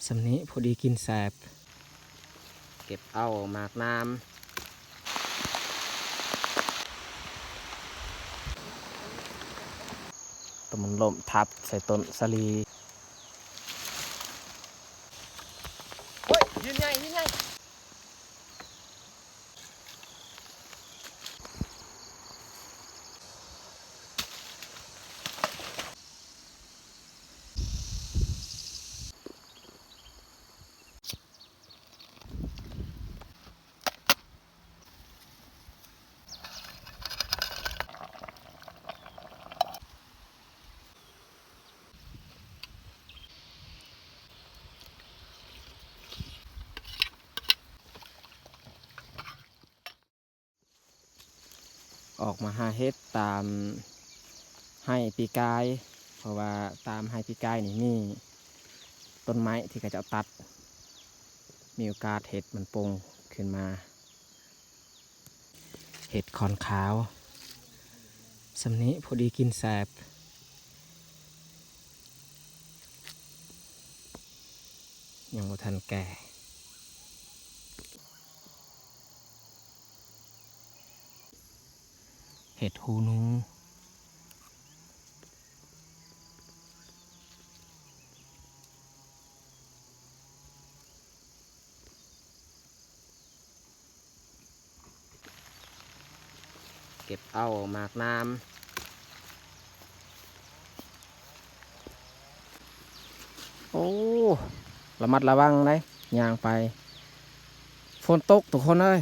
ສ່ຳນີ້ພໍດີກິນແຊບ. ເກັບເອົາໝາກນ້ຳ ຕະມັນລົ້ມທັບໃສ່ຕົ້ນສາລີ. ໂອ້ຍ ຫີນໃຫຍ່ ຫີນໃຫຍ່. ອອກມາຫາເຫັດຕາມໄຮ່ປີກາຍ ເພາະວ່າຕາມໄຮ່ປີກາຍນີ້ມີຕົ້ນໄມ້ທີ່ເຂົາເຈົ້າຕັດ ມີໂອກາດເຫັດມັນປົ່ງຂຶ້ນມາ. ເຫັດຂອນຂາວ ສ່ຳນີ້ພໍດີກິນແຊບ ຍັງບໍ່ທັນແກ່. ເຫັດຫູໜູ ເກັບເອົາໝາກນ້ຳ. ໂອ້ ລະມັດລະວັງເດ້ ຍ່າງໄປ ຝົນຕົກທຸກຄົນເອີຍ.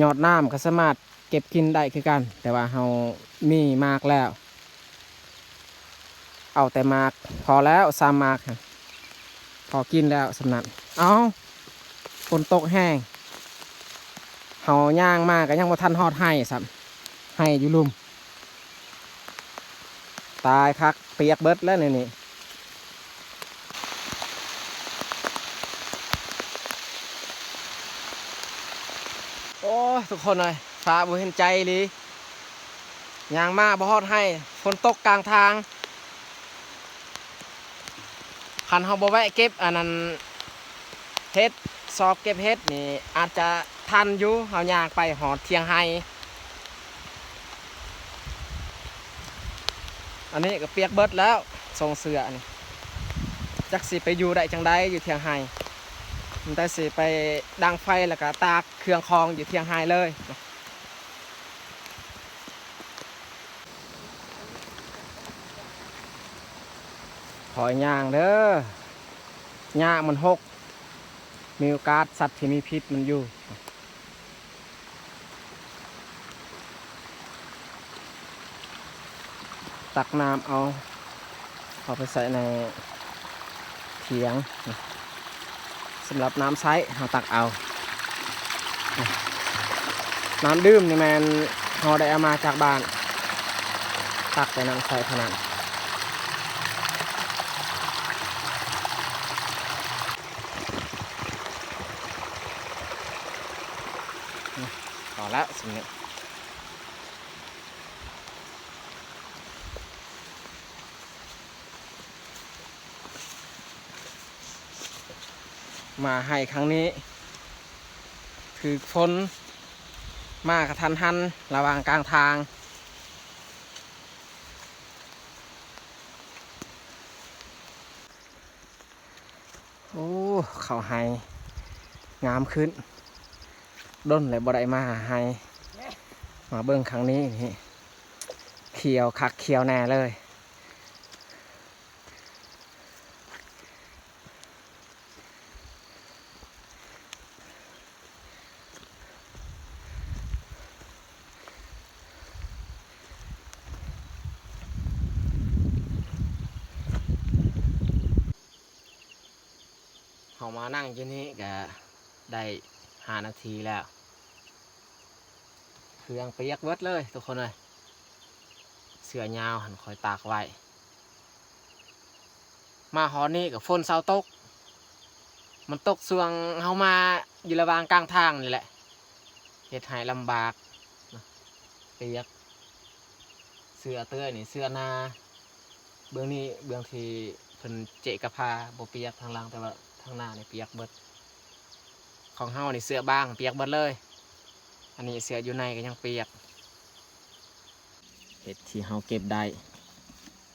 ຍອດນ້ຳກໍສາມາດເກັບກິນໄດ້ຄືກັນ ແຕ່ວ່າເຮົາມີໝາກແລ້ວ ເອົາແຕ່ໝາກ ພໍແລ້ວ ສາມໝາກ ພໍກິນແລ້ວສ່ຳນັ້ນ. ເອົ້າ ຝົນຕົກແຮງ ເຮົາຍ່າງມາກໍຍັງບໍ່ທັນຮອດໄຮ່ຊ້ຳ ໄຮ່ຢູ່ລຸ່ມ. ຕາຍຄັກ ປຽກເບິດແລ້ວແນວນີ້. ໂອ້ຍ ທຸກຄົນເອີຍ ຟ້າບໍ່ເຫັນໃຈອີ່ຫຼີ ຍ່າງມາບໍ່ຮອດໄຮ່ ຝົນຕົກກາງທາງ. ຄັນເຮົາບໍ່ແວະເກັບອັນນັ້ນ ເຫັດ ຊອກເກັບເຫັດນີ້ ອາດຈະທັນຢູ່ ເຮົາຍ່າງໄປຮອດທ່ຽງໄຮ່. ອັນນີ້ກໍປຽກເບິດແລ້ວ ຊົງເສື້ອນີ້ ຈັກຊິໄປຢູ່ໄດ້ຈັ່ງໃດຢູ່ທ່ຽງໄຮ່ ມີແຕ່ຊິໄປດັງໄຟ ແລ້ວກໍຕາກເຄື່ອງຂອງຢູ່ທ່ຽງໄຮ່ເລີຍ. ຂໍຢ່າງເດີ ຫຍ້າມັນຫົກ ມີໂອກາດສັດທີ່ມີພິດມັນຢູ່. ຕັກນ້ຳເອົາ ເອົາໄປໃສ່ໃນຖຽງ. ສຳລັບນ້ຳໃຊ້ເຮົາຕັກເອົາ ນ້ຳດື່ມນີ້ແມ່ນເຮົາໄດ້ເອົາມາຈາກບ້ານ ຕັກແຕ່ນ້ຳໃຊ້ເທົ່ານັ້ນ. ພໍແລ້ວສ່ຳນີ້. ມາໄຮ່ຄັ້ງນີ້ຖືກຝົນມາກະທັນຫັນລະຫວ່າງກາງທາງ. ໂອ້ ເຂົ້າໄຮ່ງາມຂຶ້ນ ດົນແລ້ວບໍ່ໄດ້ມາຫາໄຮ່ ມາເບິ່ງຄັ້ງນີ້ນີ້ ຂຽວຄັກຂຽວແນ່ເລີຍ. ເຮົາມານັ່ງຢູ່ນີ້ກະໄດ້ຫ້ານາທີແລ້ວ ເຄື່ອງປຽກເບິດເລີຍທຸກຄົນເອີຍ ເສື້ອຍາວຫັ້ນຂ້ອຍຕາກໄວ້. ມາຮອດນີ້ກໍຝົນເຊົາຕົກ ມັນຕົກຊ່ວງເຮົາມາຢູ່ລະຫວ່າງກາງທາງນີ້ແຫຼະ ເຮັດໃຫ້ລຳບາກ ປຽກ. ເສື້ອເອື້ອຍນີ້ເສື້ອໜາ ເບື້ອງນີ້ເບື້ອງທີ່ເພິ່ນເຈະກະພາບໍ່ປຽກທາງຫຼັງ ແຕ່ວ່າທາງໜ້ານີ້ປຽກເບິດ. ຂອງເຮົານີ້ເສື້ອບາງປຽກເບິດເລີຍ ອັນນີ້ເສື້ອຢູ່ໃນກໍຍັງປຽກ. ເຫັດທີ່ເຮົາເກັບໄດ້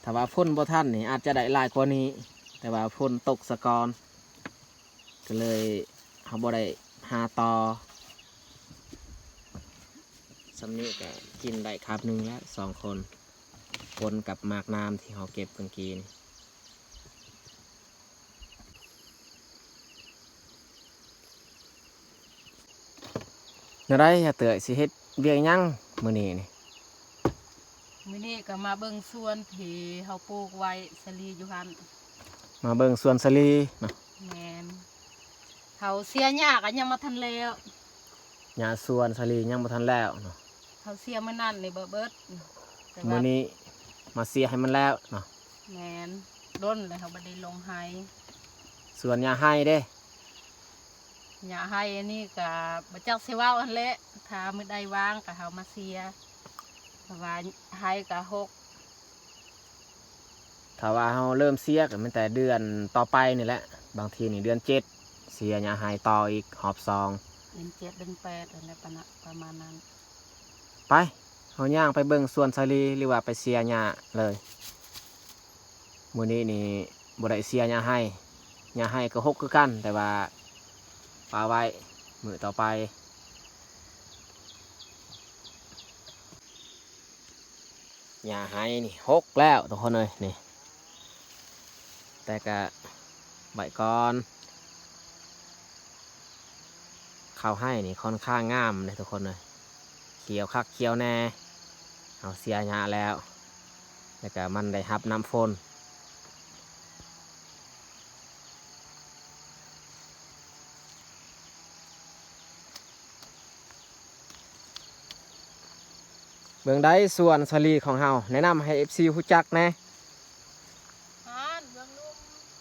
ຖ້າວ່າຝົນບໍ່ທັນນີ້ອາດຈະໄດ້ຫຼາຍກວ່ານີ້ ແຕ່ວ່າຝົນຕົກສະກ່ອນ ກໍເລີຍເຮົາບໍ່ໄດ້ຫາຕໍ່. ສ່ຳນີ້ກໍກິນໄດ້ຄາບໜຶ່ງແລ້ວສອງຄົນ ປົນກັບໝາກໜາມທີ່ເຮົາເກັບກາງກີ້ນີ້. ແນວໃດອາເອື້ອຍ ຊິເຮັດວຽກຫຍັງມື້ນີ້ນີ້? ມື້ນີ້ກໍມາເບິ່ງສວນທີ່ເຮົາປູກໄວ້ສາລີຢູ່ຫັ້ນ. ມາເບິ່ງສວນສາລີເນາະ. ແມ່ນ. ເຮົາເສຍຫຍ້າກໍຍັງບໍ່ທັນແລ້ວ. ຫຍ້າສວນສາລີຍັງບໍ່ທັນແລ້ວເນາະ. ເຮົາເສຍມື້ນັ້ນນີ້ບໍ່ເບິດ ແຕ່ວ່າມື້ນີ້ມາເສຍໃຫ້ມັນແລ້ວເນາະ. ແມ່ນ. ດົນແລ້ວເຮົາບໍ່ໄດ້ລົງໄຮ່. ສວນຫຍ້າໄຮ່ເດ້? ຫຍ້າໄຮ່ອັນນີ້ກໍບໍ່ຈັກຊິເວົ້າຫັ້ນແຫຼະ ຖ້າມື້ໃດວ່າງກໍເຮົາມາເສຍ ເພາະວ່າໄຮ່ກໍຮົກ. ຖ້າວ່າເຮົາເລີ່ມເສຍກໍແມ່ນແຕ່ເດືອນຕໍ່ໄປນີ້ແຫຼະ ບາງທີນີ້ເດືອນເຈັດ ເສຍຫຍ້າໄຮ່ຕໍ່ອີກຮອບສອງ ເດືອນເຈັດເດືອນແປດຫັ້ນແຫຼະ ປະມານນັ້ນ. ໄປ ເຮົາຍ່າງໄປເບິ່ງສວນສາລີ ຫຼືວ່າໄປເສຍຫຍ້າເລີຍ. ມື້ນີ້ນີ້ບໍ່ໄດ້ເສຍຫຍ້າໄຮ່ ຫຍ້າໄຮ່ກໍຮົກຄືກັນ ແຕ່ວ່າປະໄວ້ມື້ຕໍ່ໄປ. ຫຍ້າໄຮ່ນີ້ຮົກແລ້ວທຸກຄົນເອີຍນີ້ ແຕ່ກະໄວ້ກ່ອນ. ເຂົ້າໄຮ່ນີ້ຂ້ອນຂ້າງງາມເດ້ທຸກຄົນເອີຍ ຂຽວຄັກຂຽວແນ່. ເຮົາເສຍຫຍ້າແລ້ວ ແລ້ວກະມັນໄດ້ຮັບນ້ຳຝົນ. ເບິ່ງໄດ້ສວນສາລີຂອງເຮົາ ແນະນຳໃຫ້ເອັຟຊີຮູ້ຈັກແດ່. ຫານເບື້ອງລຸ່ມ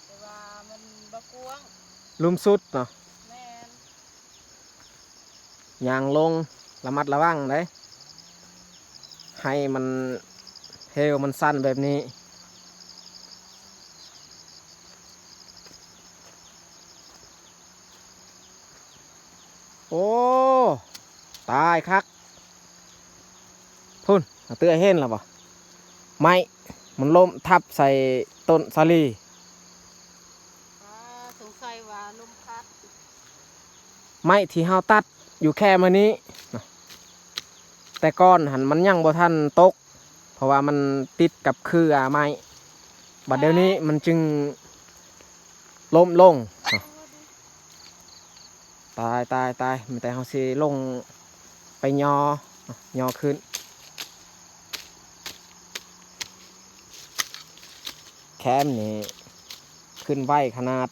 ແຕ່ວ່າມັນບໍ່ກວ້າງ ລຸ່ມສຸດເນາະ. ແມ່ນ. ຍ່າງລົງລະມັດລະວັງເດ້ ໄຮ່ມັນເຫວມັນຊັນແບບນີ້. ໂອ້ ຕາຍຄັກ ພຸ້ນ ເອື້ອຍເຫັນແລ້ວບໍ່? ໄມ້ມັນລົ້ມທັບໃສ່ຕົ້ນສາລີ. ອ່າ ສົງໄສວ່າລົມພັດ. ໄມ້ທີ່ເຮົາຕັດຢູ່ແຄມອັນນີ້ນະ ແຕ່ກ່ອນຫັ້ນມັນຍັງບໍ່ທັນຕົກ ເພາະວ່າມັນຕິດກັບເຄືອໄມ້ ບັດດຽວນີ້ມັນຈຶ່ງລົ້ມລົງ. ຕາຍ ຕາຍ ຕາຍ ມີແຕ່ເຮົາຊິລົງໄປຍໍ ຍໍຂຶ້ນ. ແຄມນີ້ຂຶ້ນໄວຂະໜາດ.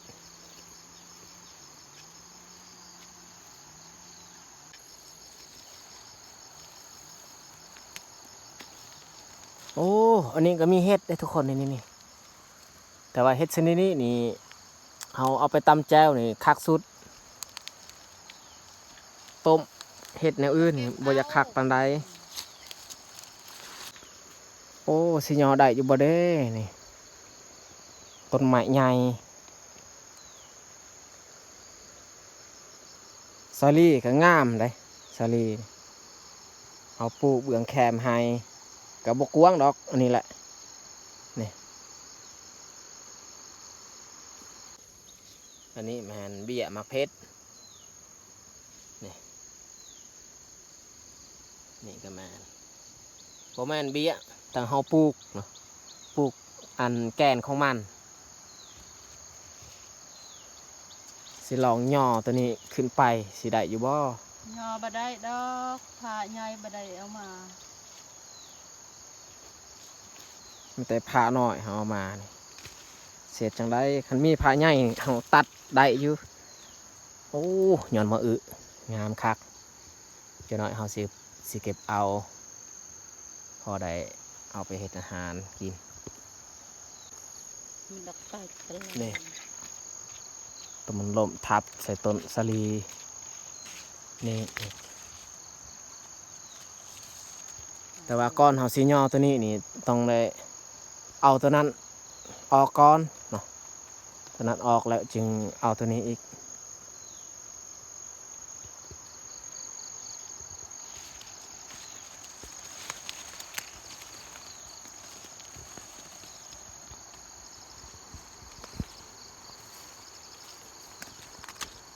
ໂອ້ ອັນນີ້ກໍມີເຫັດເດ້ທຸກຄົນ ນີ້ໆ ແຕ່ວ່າເຫັດຊະນິດນີ້ນີ້ ເຮົາເອົາໄປຕຳແຈ່ວນີ້ຄັກສຸດ. ຕົ້ມເຫັດແນວອື່ນນີ້ບໍ່ຢາກຄັກປານໃດ. ໂອ້ ຊິຍໍໄດ້ຢູ່ບໍ່ເດ້ນີ້ ຕົ້ນໄມ້ໃຫຍ່. ສາລີກໍງາມເດ້ ສາລີ ເຮົາປູກເບື້ອງແຄມໄຮ່ ກໍບໍ່ກວ້າງດອກ ອັນນີ້ແຫຼະ ນີ້. ອັນນີ້ແມ່ນເບ້ຍໝາກເຜັດ ນີ້ ນີ້ກໍແມ່ນ ບໍ່ແມ່ນເບ້ຍ ແຕ່ເຮົາປູກເນາະ ປູກອັນແກ່ນຂອງມັນ. ຊິລອງຍໍໂຕນີ້ຂຶ້ນໄປ ຊິໄດ້ຢູ່ບໍ່? ຍໍບໍ່ໄດ້ດອກ ພ້າໃຫຍ່ບໍ່ໄດ້ເອົາມາ. ມີແຕ່ພ້ານ້ອຍເຮົາເອົາມານີ້ ເສດຈັ່ງໃດ? ຄັນມີພ້າໃຫຍ່ເຮົາຕັດໄດ້ຢູ່. ໂອ້ ຍອດມະອຶ ງາມຄັກ. ຈັກໜ້ອຍເຮົາຊິ ຊິເກັບເອົາ ພໍໄດ້ເອົາໄປເຮັດອາຫານກິນ. ມັນດອກໄຟກະລາ ນີ້ ໂຕມັນລົ້ມທັບໃສ່ຕົ້ນສາລີ ນີ້. ແຕ່ວ່າກ່ອນເຮົາຊິຍໍໂຕນີ້ນີ້ ຕ້ອງໄດ້ເອົາໂຕນັ້ນອອກກ່ອນເນາະ, ໂຕນັ້ນອອກແລ້ວຈຶ່ງເອົາໂຕນີ້ອີກ.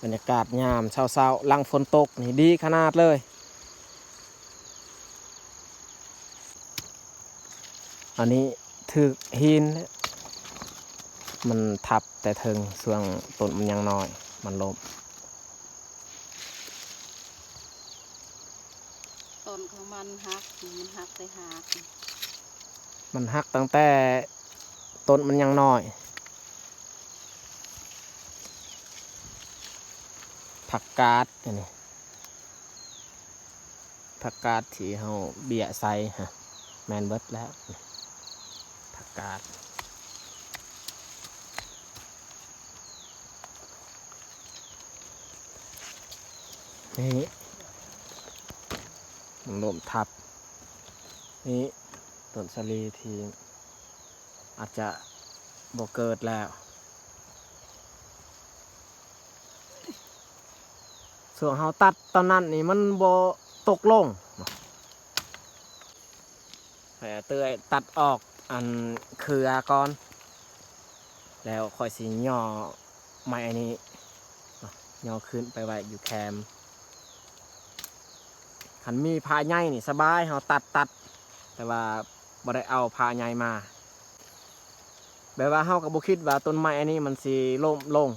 ບັນຍາກາດຍາມເຊົ້າໆ ຫຼັງຝົນຕົກນີ້ດີຂະໜາດເລີຍ. ອັນນີ້ຖືກຫີນ ມັນທັບແຕ່ເທິງ ຊ່ວງຕົ້ນມັນຍັງນ້ອຍ ມັນລົ້ມ. ຕົ້ນຂອງມັນຫັກ ມັນຫັກແຕ່ຮາກ ມັນຫັກຕັ້ງແຕ່ຕົ້ນມັນຍັງນ້ອຍ. ຜັກກາດ ອັນນີ້ຜັກກາດທີ່ເຮົາເບ້ຍໃສ່ຫັ້ນ ແມ່ນເບິດແລ້ວ ຜັກກາດ. ນີ້ ມັນລົ້ມທັບ. ນີ້ ຕົ້ນສາລີທີ່ອາດຈະບໍ່ເກີດແລ້ວ. ຊ່ວງເຮົາຕັດຕອນນັ້ນນີ້ມັນບໍ່ຕົກລົງ. ໃຫ້ອາເອື້ອຍຕັດອອກອັນເຄືອກ່ອນ ແລ້ວຂ້ອຍຊິຍໍໄມ້ອັນນີ້ຍໍຂຶ້ນໄປໄວ້ຢູ່ແຄມ. ຄັນມີພາໃຫຍ່ນີ້ສະບາຍ ເຮົາຕັດ ຕັດ ແຕ່ວ່າບໍ່ໄດ້ເອົາພາໃຫຍ່ມາ ແບບວ່າເຮົາກໍບໍ່ຄິດວ່າຕົ້ນໄມ້ອັນນີ້ມັນຊິລົ້ມລົງ.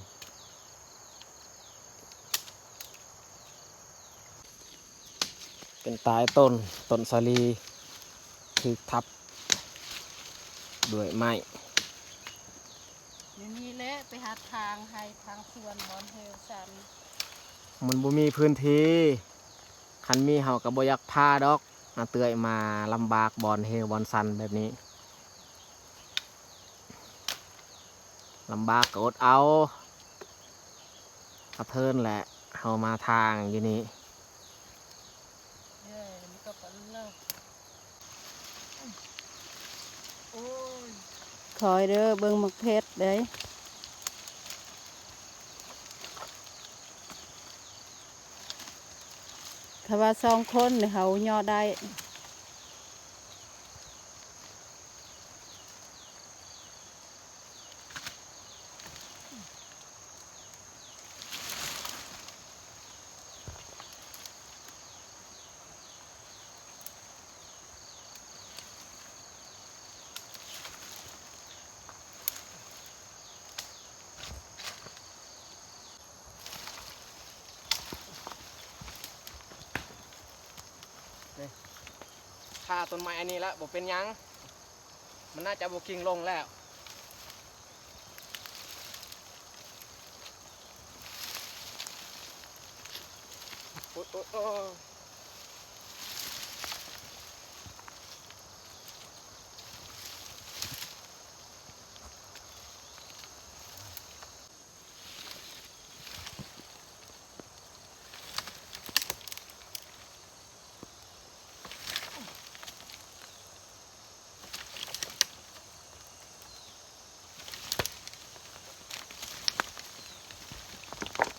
ເປັນຕາຍຕົ້ນ ຕົ້ນສາລີຖືກທັບດ້ວຍໄມ້. ແນວນີ້ແຫຼະ ໄປຫາທາງໄຮ່ທາງສວນບ່ອນເຮວສັນ ມັນບໍ່ມີພື້ນທີ່. ຄັນມີເຮົາກໍບໍ່ຢາກພາດອກ ອາເອື້ອຍມາລຳບາກບ່ອນເຮວບ່ອນສັນແບບນີ້. ລຳບາກກໍອົດເອົາ ສະເທີນແຫຼະ ເຮົາມາທາງຢູ່ນີ້. ໂອ້ຍ ຄອຍເດີ ເບິ່ງໝາກເພັດເດ້. ຖ້າວ່າສອງຄົນນີ້ເຮົາຍໍໄດ້. ນີ້ ຄາຕົ້ນໄມ້ອັນນີ້ລະ ບໍ່ເປັນຫຍັງ ມັນໜ້າຈະບໍ່ກິ່ງລົງແລ້ວ. ໂອ້ຍ ໂອ້ຍ ໂອ້ຍ.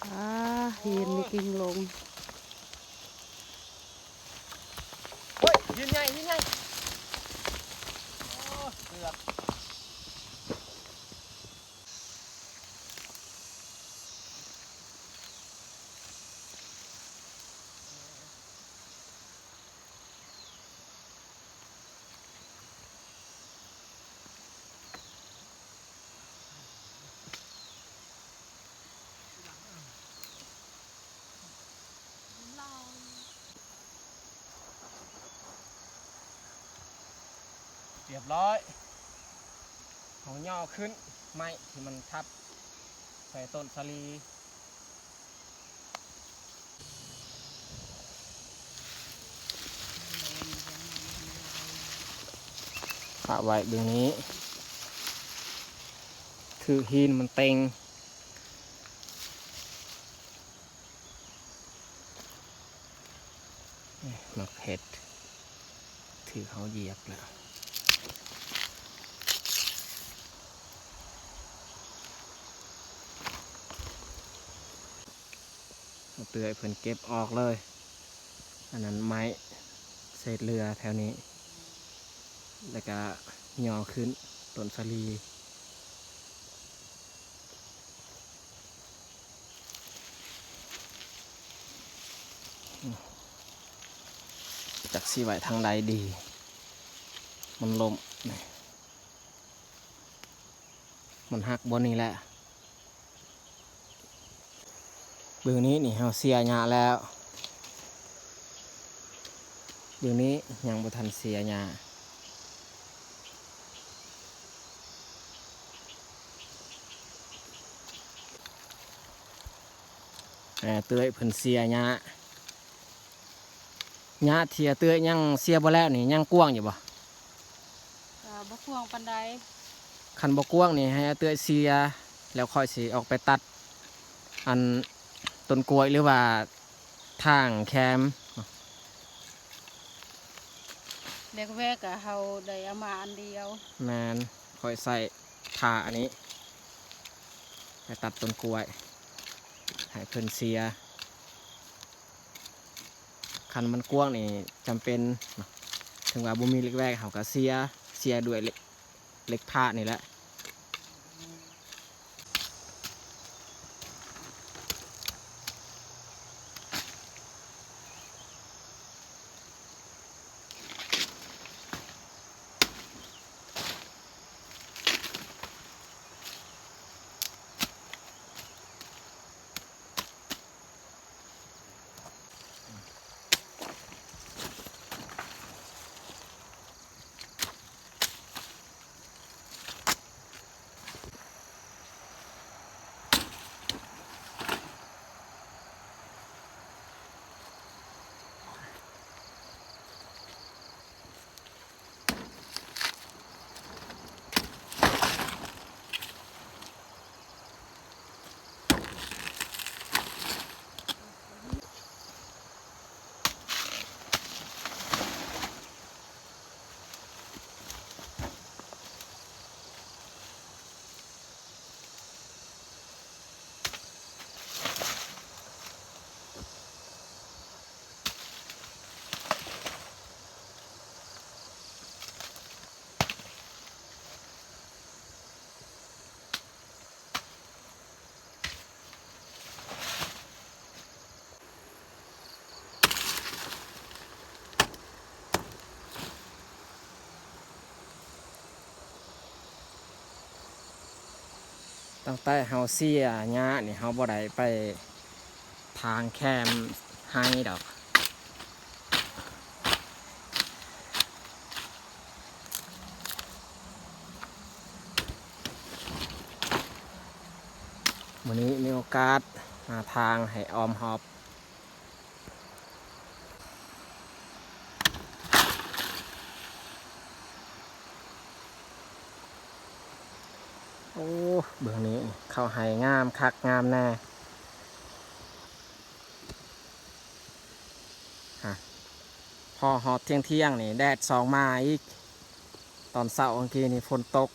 ອາ ຫີນນີ້ກິ່ງລົງ. ໂອ້ຍ ຫີນໃຫຍ່ ຫີນໃຫຍ່ ໂອ້ ເກືອບ. ຮຽບຮ້ອຍ ເຮົາຍໍຂຶ້ນໄມ້ທີ່ມັນທັບໃສ່ຕົ້ນສາລີ. ປະໄວ້ເບື້ອງນີ້ ຖືກຫີນມັນເຕັງ. ໝາກເຜັດ ຖື ຄືເຮົາຢຽບແລ້ວ ເອົາເຕື້ອຍເພິ່ນເກັບອອກເລີຍ ອັນນັ້ນໄມ້ເສດເຫຼືອແຖວນີ້ ແລ້ວກະຍໍຂຶ້ນຕົ້ນສາລີ. ຈັກຊິໄວ້ທາງໃດດີ ມັນລົ້ມ ມັນຫັກບ່ອນນີ້ແຫຼະ. ເບື້ອງນີ້ນີ້ເຮົາເສຍຫຍ້າແລ້ວ ເບື້ອງນີ້ຍັງບໍ່ທັນເສຍຫຍ້າ. ເອີ ເຕື້ອຍເພິ່ນເສຍຫຍ້າ ຫຍ້າທີ່ເອື້ອຍເຕື້ອຍຍັງເສຍບໍ່ແລ້ວນີ້ ຍັງກວ້າງຢູ່ບໍ່? ກໍບໍ່ກວ້າງປານໃດ. ຄັນບໍ່ກວ້າງນີ້ໃຫ້ເອື້ອຍເຕື້ອຍເສຍ ແລ້ວຂ້ອຍຊິອອກໄປຕັດອັນຕົ້ນກ້ວຍ ຫຼືວ່າ ຖາງແຄມ. ເຫຼັກແວກກະເຮົາໄດ້ເອົາມາອັນດຽວ. ແມ່ນ ຂ້ອຍໃຊ້ຜ້າອັນນີ້ໄປຕັດຕົ້ນກ້ວຍໃຫ້ເພິ່ນເສຍ. ຄັນມັນກວ້າງນີ້ຈຳເປັນເນາະ ເຖິງວ່າບໍ່ມີເຫຼັກແວກເຮົາກະເສຍ ເສຍດ້ວຍເຫຼັກ ເຫຼັກພ້ານີ້ແຫຼະ. ຕັ້ງແຕ່ເຮົາເສຍຫຍ້ານີ້ ເຮົາບໍ່ໄດ້ໄປຖາງແຄມໄຮ່ດອກ. ມື້ນີ້ມີໂອກາດຫາທາງໃຫ້ອ້ອມຮອບ. ໂອ້ ເບື້ອງນີ້ເຂົ້າໄຮ່ງາມຄັກງາມແນ່. ຮະ ພໍຮອດທ່ຽງໆນີ້ແດດສ່ອງມາອີກ. ຕອນເຊົ້າມື້ກີ້ນີ້ຝົນຕົກ.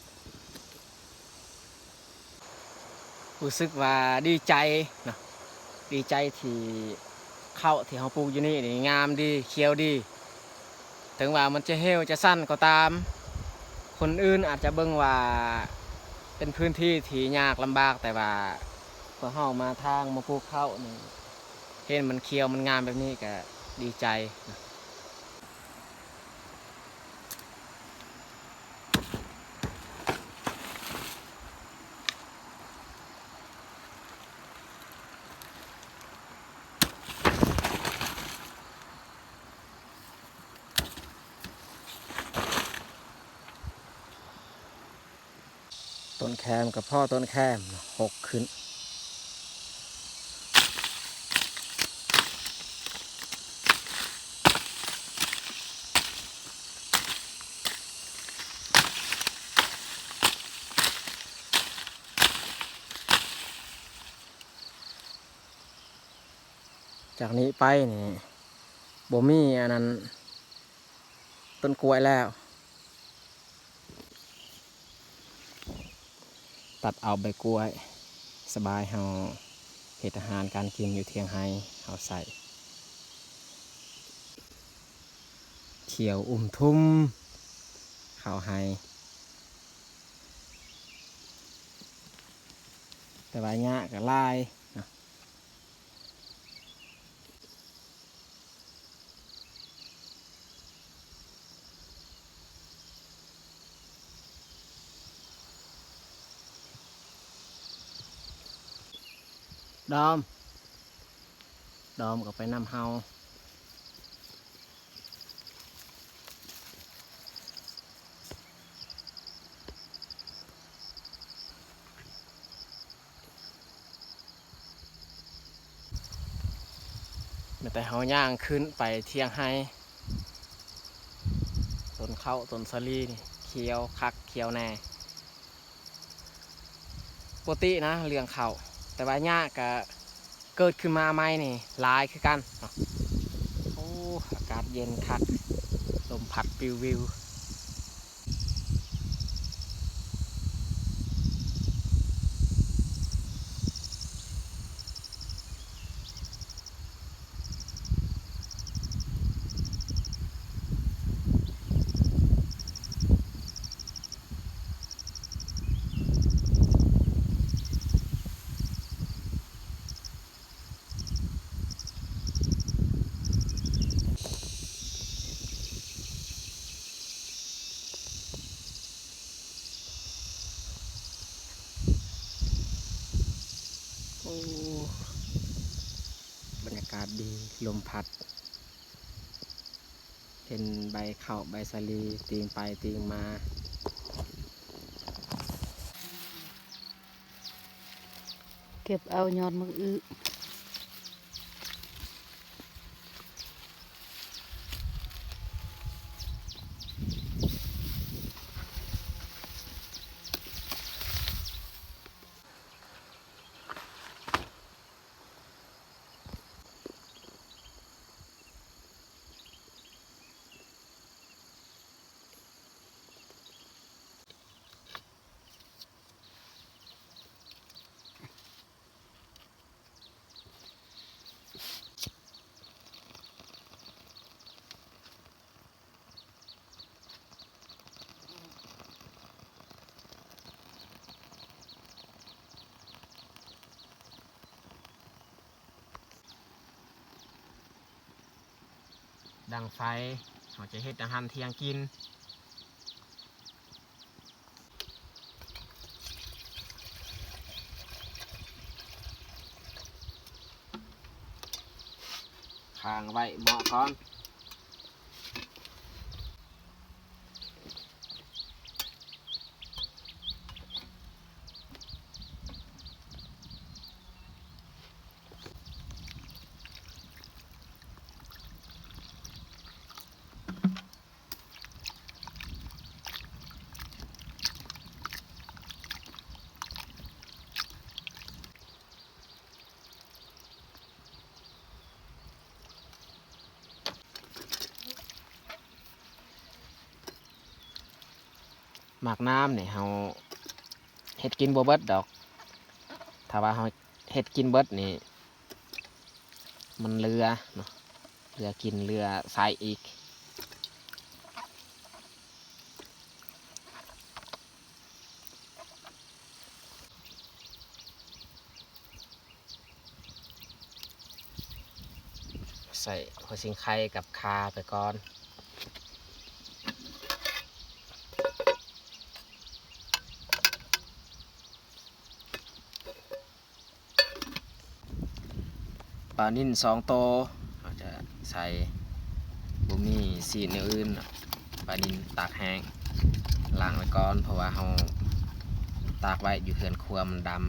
ຮູ້ສຶກວ່າດີໃຈເນາະ ດີໃຈທີ່ເຂົ້າທີ່ເຮົາປູກຢູ່ນີ້ນີ້ງາມດີ ຂຽວດີ. ເຖິງວ່າມັນຈະເຫ່ວຈະສັ້ນກໍຕາມ, ຄົນອື່ນອາດຈະເບິ່ງວ່າເປັນພື້ນທີ່ທີ່ຍາກລຳບາກ, ແຕ່ວ່າພວກເຮົາມາທາງມາປູກເຂົ້ານີ້ ເຫັນມັນຂຽວມັນງາມແບບນີ້ກໍດີໃຈ. ຕົ້ນແຄມກໍພໍ້ຕົ້ນແຄມ ຫົກຂຶ້ນ. ຈາກນີ້ໄປນີ້ ບໍ່ມີອັນນັ້ນ ຕົ້ນກ້ວຍແລ້ວ ຕັດເອົາໃບກ້ວຍ ສະບາຍເຮົາເຮັດອາຫານການກິນຢູ່ທຽງໄຮ່ເຮົາໃສ່ ຂຽວອຸ້ມທຸ່ມເຂົ້າໄຮ່ ແຕ່ວ່າຫຍ້າກໍຫຼາຍເນາະ. ດອມ ດອມກໍໄປນຳເຮົາ. ແມ່ນແຕ່ເຮົາຍ່າງຂຶ້ນໄປທຽງໄຮ່ ຕົ້ນເຂົ້າຕົ້ນສາລີນີ້ຂຽວຄັກຂຽວແນ່. ປົກກະຕິນະເລື່ອງເຂົ້າ ແຕ່ວ່າຫຍ້າກະເກີດຂຶ້ນມາໃໝ່ນີ້ຫຼາຍຄືກັນເນາະ. ໂອ້ ອາກາດເຢັນຄັກ ລົມພັດປິວວິວ. ໂອ້ ບັນຍາກາດດີ ລົມພັດ ເຫັນໃບເຂົ້າໃບສາລີຕີງໄປຕີງມາ. ເກັບເອົາຍອດໝາກອຶ. ດັງໄຟ ເຮົາຈະເຮັດອາຫານທ່ຽງກິນ. ຄ້າງໄວ້ໝໍ້ກ່ອນ. ໝາກນ້ຳນີ້ເຮົາເຮັດກິນບໍ່ເບິດດອກ ຖ້າວ່າເຮົາເຮັດກິນເບິດນີ້ ມັນເຫຼືອເນາະ ເຫຼືອກິນເຫຼືອໃຊ້ອີກ. ໃສ່ຫົວສິງໄຄກັບຂ່າໄປກ່ອນ. ປານິນສອງໂຕ ເຮົາຈະໃສ່ ບໍ່ມີຊີ້ນແນວອື່ນ ປານິນຕາກແຫ້ງ ລ້າງໄວ້ກ່ອນ ເພາະວ່າເຮົາຕາກໄວ້ຢູ່ເຮືອນຄົວມັນດຳ. ເ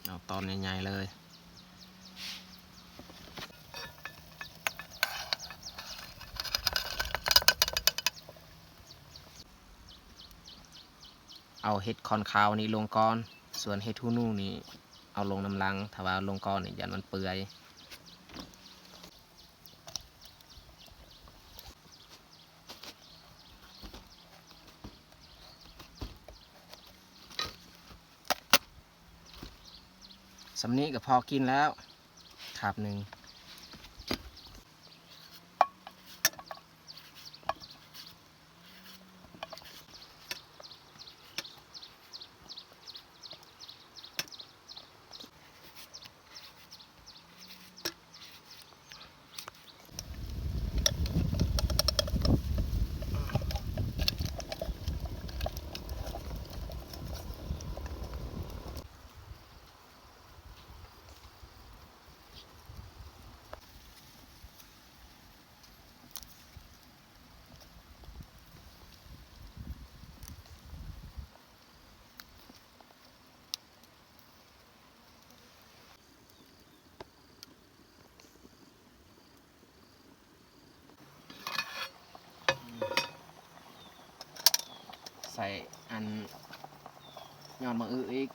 ເອົາຕອນໃຫຍ່ໆເລີຍ. ເອົາເຫັດຂອນຂາວນີ້ລົງກ່ອນ, ສ່ວນເຫັດຫູໜູນີ້ເອົາລົງນຳຫຼັງ, ຖ້າວ່າເອົາລົງກ່ອນນີ້ຢ້ານມັນເປື່ອຍ. ສ່ຳນີ້ກໍພໍກິນແລ້ວ ຄາບໜຶ່ງ. ໃສ່ອັນຍອດໝາກອຶອີກ.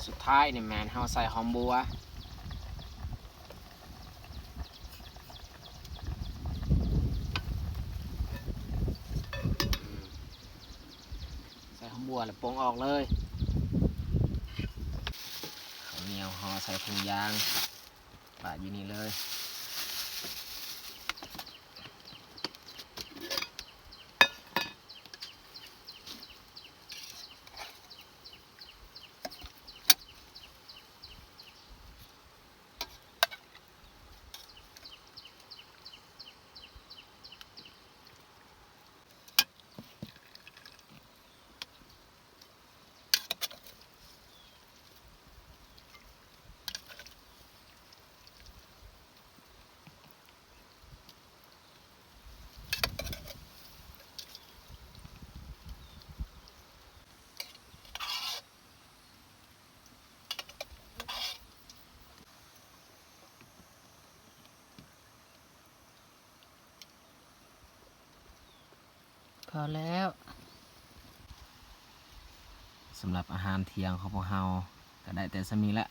ສຸດທ້າຍນີ້ແມ່ນເຮົາໃສ່ຫອມບົວ. ໃສ່ຫອມບົວແລ້ວປົງອອກເລີຍ. ເຂົ້າໜຽວຫໍ່ໃສ່ຖົງຢາງ ປະຢູ່ນີ້ເລີຍ. ພໍແລ້ວ. ສຳລັບອາຫານທ່ຽງຂອງພວກເຮົາກໍໄດ້ແຕ່ສ່ຳນີ້ແຫຼະ.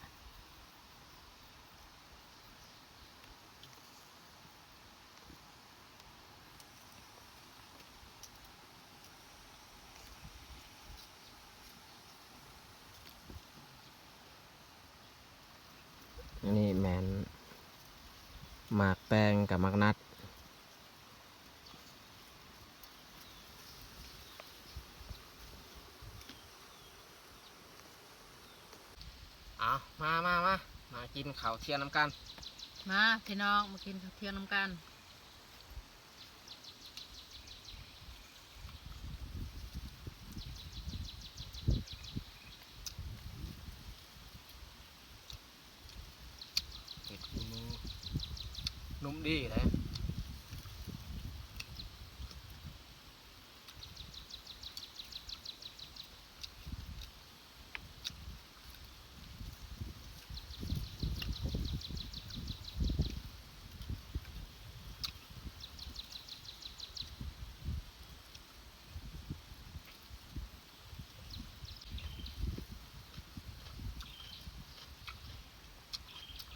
ອັນນີ້ແມ່ນໝາກແຕງກັບໝາກນັດ. ເອົາ ມາ ມາ ມາ ມາກິນເຂົ້າທ່ຽງນຳກັນ. ມາພີ່ນ້ອງ ມາກິນເຂົ້າທ່ຽງນຳກັນ. ເຫັດຫູໜູ ນຸ້ມດີເດ້.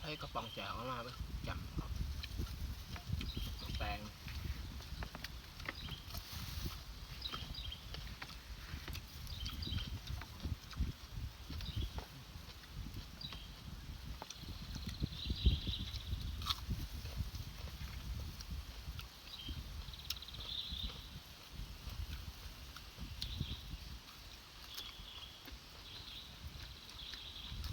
ໃຫ້ກະປ໋ອງແຈ່ວເອົາມາເບິ່ງ ຈ້ຳເຂົ້າ ໝາກແຕງ. ເ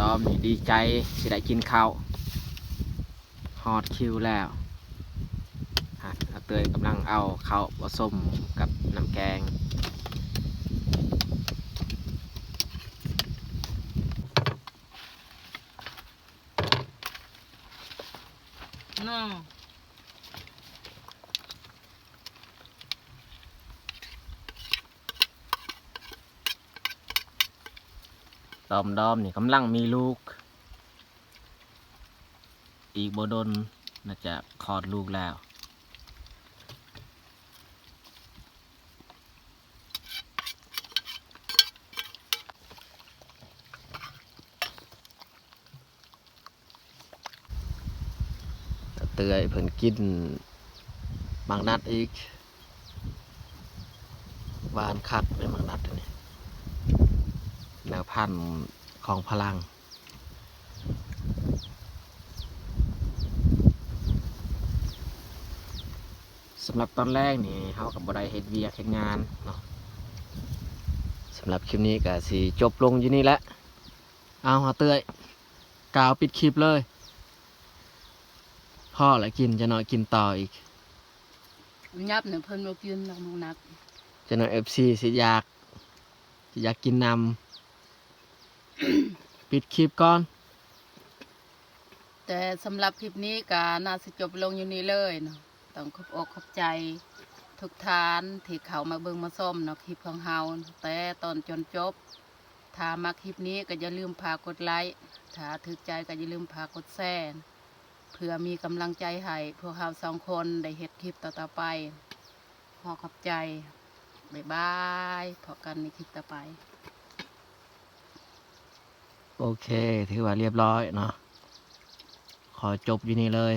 ດອມໆ ນີ້ດີໃຈຊິໄດ້ກິນເຂົ້າ ຮອດຄິວແລ້ວ. ອາເຕີຍກຳລັງເອົາເຂົ້າປະສົມກັບນ້ຳແກງ. ດອມໆ ນີ້ກຳລັງມີລູກ ອີກບໍ່ດົນໜ້າຈະຄອດລູກແລ້ວ. ເຕືອຍເພິ່ນກິນໝາກນັດອີກ ຫວານຄັກເດ້ໝາກນັດນີ້ ແນວພັນຂອງພະລັງ. ສຳລັບຕອນແລງນີ້ ເຮົາກໍບໍ່ໄດ້ເຮັດວຽກເຮັດງານເນາະ. ສຳລັບຄລິບນີ້ກໍຊິຈົບລົງຢູ່ນີ້ແຫຼະ. ເອົາ ເຮົາເຕີຍ ກ່າວປິດຄລິບເລີຍ. ພໍລະ ກິນ ຈະໜ້ອຍກິນຕໍ່ອີກ. ຫຍັບນະ ເພິ່ນບໍ່ກິນດອກໝາກນັດ. ຈະໜ້ອຍເອັຟຊີຊິຢາກ ຊິຢາກກິນນຳ. ປິດຄລິບກ່ອນ. ແຕ່ສຳລັບຄລິບນີ້ກໍໜ້າຊິຈົບລົງຢູ່ນີ້ເລີຍເນາະ. ຕ້ອງຂອບອົກຂອບໃຈທຸກທ່ານທີ່ເຂົ້າມາເບິ່ງມາຊົມເນາະ ຄລິບຂອງເຮົາ ແຕ່ຕອນຈົນຈົບ. ຖ້າມັກຄລິບນີ້ກໍຢ່າລືມຝາກກົດໄລ, ຖ້າຖືກໃຈກໍຢ່າລືມຝາກກົດແຊ ເພື່ອມີກຳລັງໃຈໃຫ້ພວກເຮົາສອງຄົນໄດ້ເຮັດຄລິບຕໍ່ໆໄປ. ຂໍຂອບໃຈ. ບາຍບາຍ. ພົບກັນໃນຄລິບຕໍ່ໄປ. ໂອເຄ ຖືວ່າລຽບຮ້ອຍເນາະ. ຂໍຈົບຢູ່ນີ້ເລີຍ.